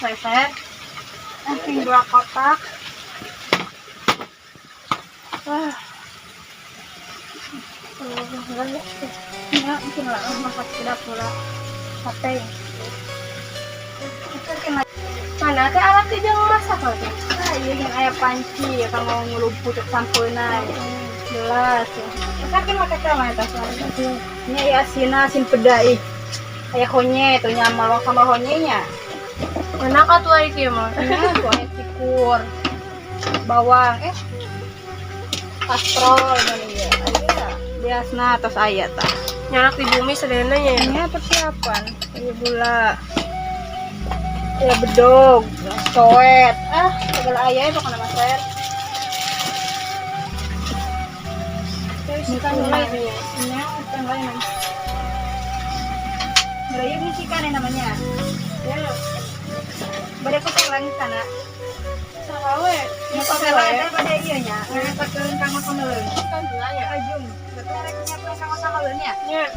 Leser. Ping dua kotak. Wah. Enggak, mungkin lah masak di dapur lah. Sate. Mana teh alat teh jangan masak lah teh. Ah, iya yang aya panci ya kalau ngelumput sampeuna. Jelas ya. Masakin make teh mah eta soalnya. Ini aya asin asin peda ih. Aya honye itu nya malong sama honye nya. Enak atuh ari kieu mah. Nya tuh aya cikur. Bawang kastrol dan iya. Aya biasna tos aya tah. Nyanak di bumi sadayana nya ya. Ini persiapan. Iya gula. Ya bedog, coet. Ah, segala aya pokoknya mas Fer. Ikan mulai itu nya. Ini ikan lain. Beraya ini ikan ya namanya. Ya. Bade kutelan di sana. Saha we? Ini kutelan ada pada iya nya. Ngeresakeun kanggo sameleun. Ikan heula nya. Ajung. Berarti rek nyiapkeun kanggo sameleun nya. Nya.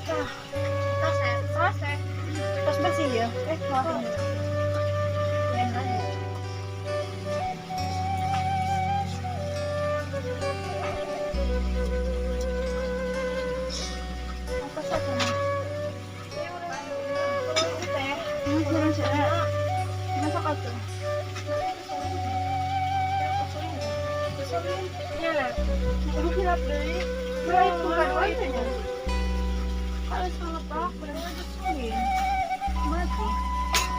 Tos ya, tos ya. Tos bersih ya. Maaf. Apa sih ini? Masak atuh. Nya lah. Kudu hilap deui. Berai bukan wae teh nya. Kalau salah pak, berarti suin. Mati.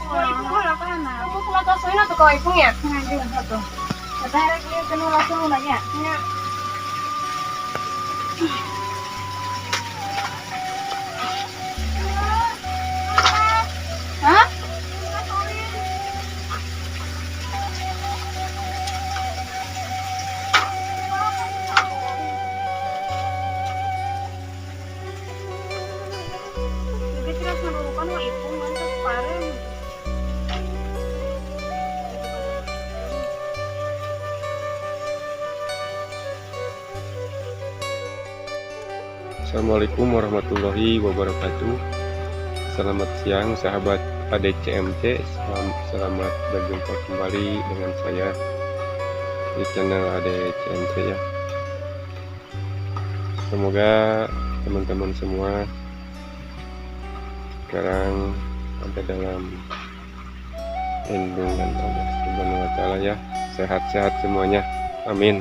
Oh, ibu lah kana. Aku kumaha soin atuh ka ipung ya? Ngajung satu. Kata rek ieu kena langsung nanya. Nya. Hah? Jadi tidak menemukan wa ipung mantap pareng. Assalamualaikum warahmatullahi wabarakatuh. Selamat siang sahabat ADCMC. Selamat berjumpa kembali dengan saya di channel ADCMC ya. Semoga teman-teman semua sekarang ada dalam lindungan Allah Subhanahu wa Ta'ala ya. Sehat-sehat semuanya, amin.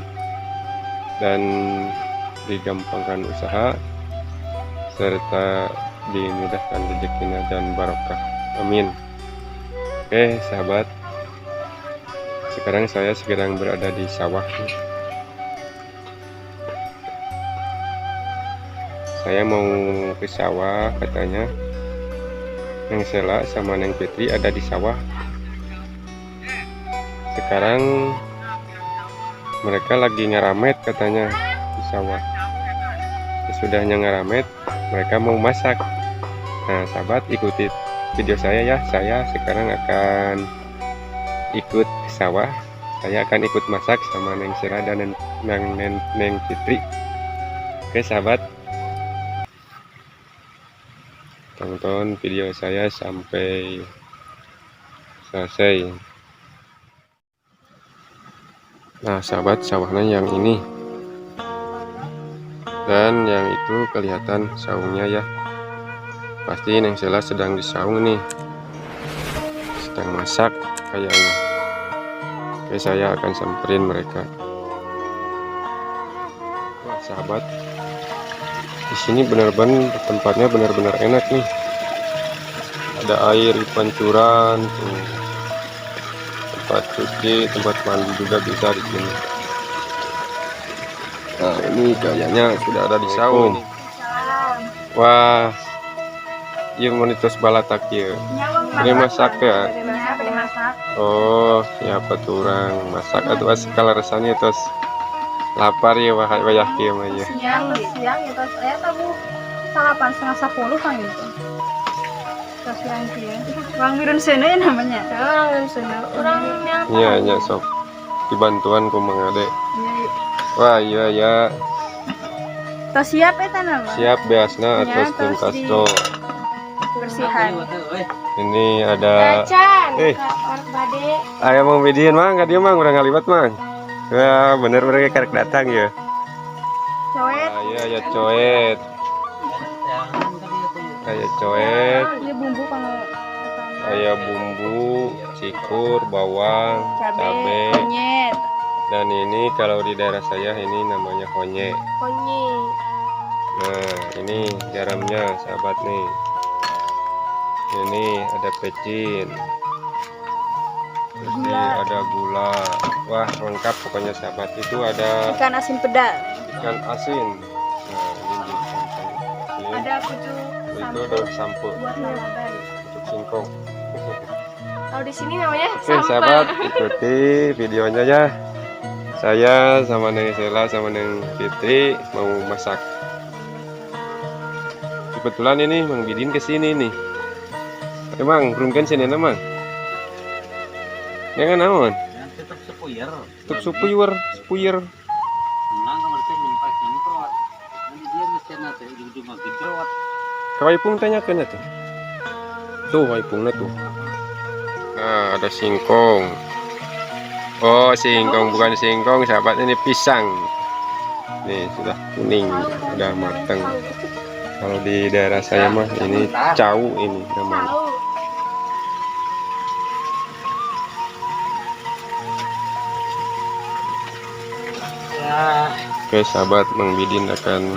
Dan digampangkan usaha serta dimudahkan rezekinya dan barokah, amin. Oke sahabat, sekarang saya sedang berada di sawah. Saya mau ke sawah katanya. Neng Sela sama Neng Fitri ada di sawah. Sekarang mereka lagi ngaramet katanya di sawah. Sesudahnya ngaramet, mereka mau masak. Nah sahabat, ikuti video saya ya. Saya sekarang akan ikut ke sawah. Saya akan ikut masak sama Neng Sela dan Neng Fitri. Oke sahabat, tonton video saya sampai selesai. Nah sahabat, sawahnya yang ini. Dan yang itu kelihatan saungnya ya. Pasti Neng Sela sedang di saung nih, sedang masak kayaknya. Oke, saya akan samperin mereka. Wah sahabat, di sini benar-benar tempatnya benar-benar enak nih. Ada air pancuran tuh, tempat cuci, tempat mandi juga bisa di sini. Nah ini kayaknya sudah ada di saung. Wah, iya monitor balatak ya. Ini masak ya. Oh, siapa tuh orang masak atau sekala rasanya terus lapar ya wah wayah kieu mah ya. Siang siang ya terus aya tabu 9.30 kan gitu. Terus siang kieu. Orang Wirun Sene ya namanya. Orang Wirun Sene. Orang yang iya nya sok dibantuan ku Mang Ade. Iya. Wah iya ya. Tos siap eta nama. Siap beasna atos tuntas to. Bersihan. Ini ada Acan, bade. Ayo Mang Bidin mang, ka dieu mang urang ngaliwat mang. Wah, bener mereka karek datang ya. Coet. Ah, iya ya coet. Kayak coet. Iya bumbu kalau kayak bumbu, cikur, bawang, cabe, kunyit. Dan ini kalau di daerah saya ini namanya honye. Honye. Nah, ini garamnya sahabat nih. Ini ada pecin. Terus ini ada gula. Wah, lengkap pokoknya sahabat. Itu ada ikan asin pedas. Ikan asin. Nah, ini ikan asin. Ada pucuk itu daun sampo. Buat lalaban. Pucuk singkong. Kalau di sini namanya oke, sahabat, ikuti videonya ya. Saya sama Neng Sela sama Neng Fitri mau masak. Kebetulan ini Mang Bidin kesini nih. Emang, rungkan sini Mang. Jangan naon. Tutup sepuyer. Tutup sepuyer, sepuyer. Menang kamar teh nyempat nyemprot. Nanti dia mesinna teh ujung-ujung mah gejrot. Ka Waipung tanyakeun atuh. Tuh waipungna tuh. Nah, ada singkong. Oh, singkong bukan singkong, sahabat, ini pisang. Nih, sudah kuning, sudah matang. Kalau di daerah saya mah ini cau ini namanya. Oke, sahabat, Mang Bidin akan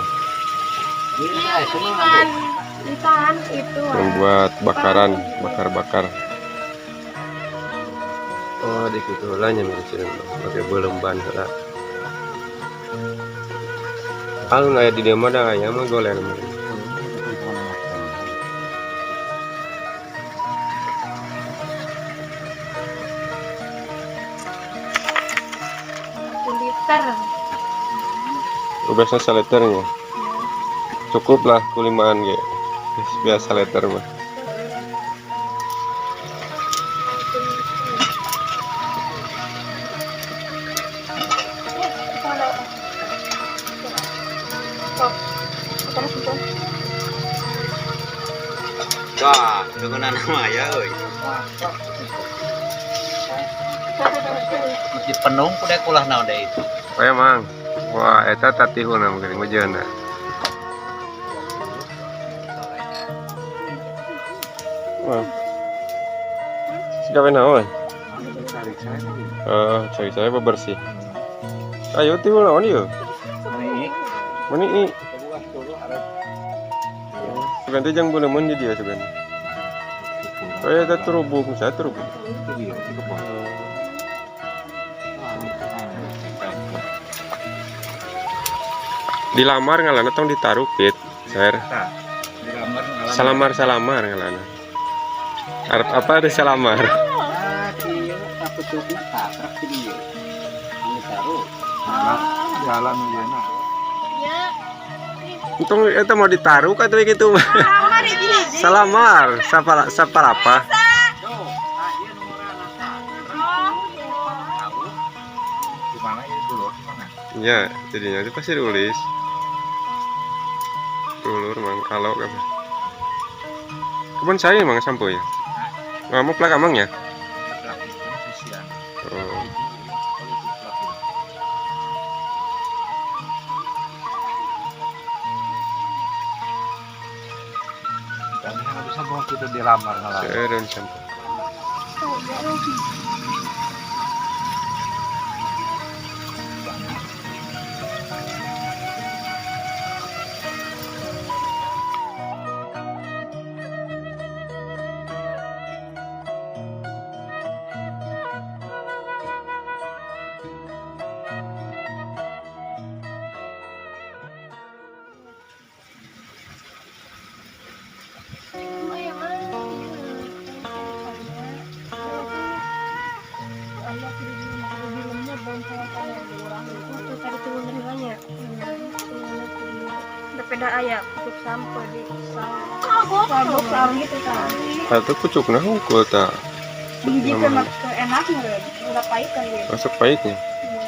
membuat bakaran, bakar-bakar. Oh, di kitu heula nya misalnya pakai belemban heula. Alun aya di dieu mah da aya mah goler mah. Liter. Biasa saliternya. Cukup lah kulimaan ge. Biasa liter mah. Wah, dengan nama ya, euy. Masjid penuh kuda kulah naon deui itu. Oh ya, Mang. Wah, eta tatihuna mungkin mejeuna. Wah. Sigawe naon? Cari saya bebersih. Ayo tihul naon ieu? Mani. Sugan teh jang beuleum di dia sugan. Oh ya, eta terubung, saya terubung. Dilamar ngalana tong ditaruh pit, saer. Salamar salamar ngalana. Arep apa ada salamar? Jalan ieu. Untung eta mau ditaruh atau gitu mah. Salamar, sapala sapalapa. Ya, jadinya itu pasti tulis. Dulur mang kalau kan. Kebun saya mang sampo ya. Nggak mau plak amang ya? Oh. Mau kita dilamar ngalah. Seueur sampeu. Oh ya mah. Sepeda aya pucuk sampeu di sawah. Kagok sarung gitu kan. Atau pucukna hungkul tah. Biji mah enak meureun, udah pahit kan dia. Masuk pahitnya. Iya.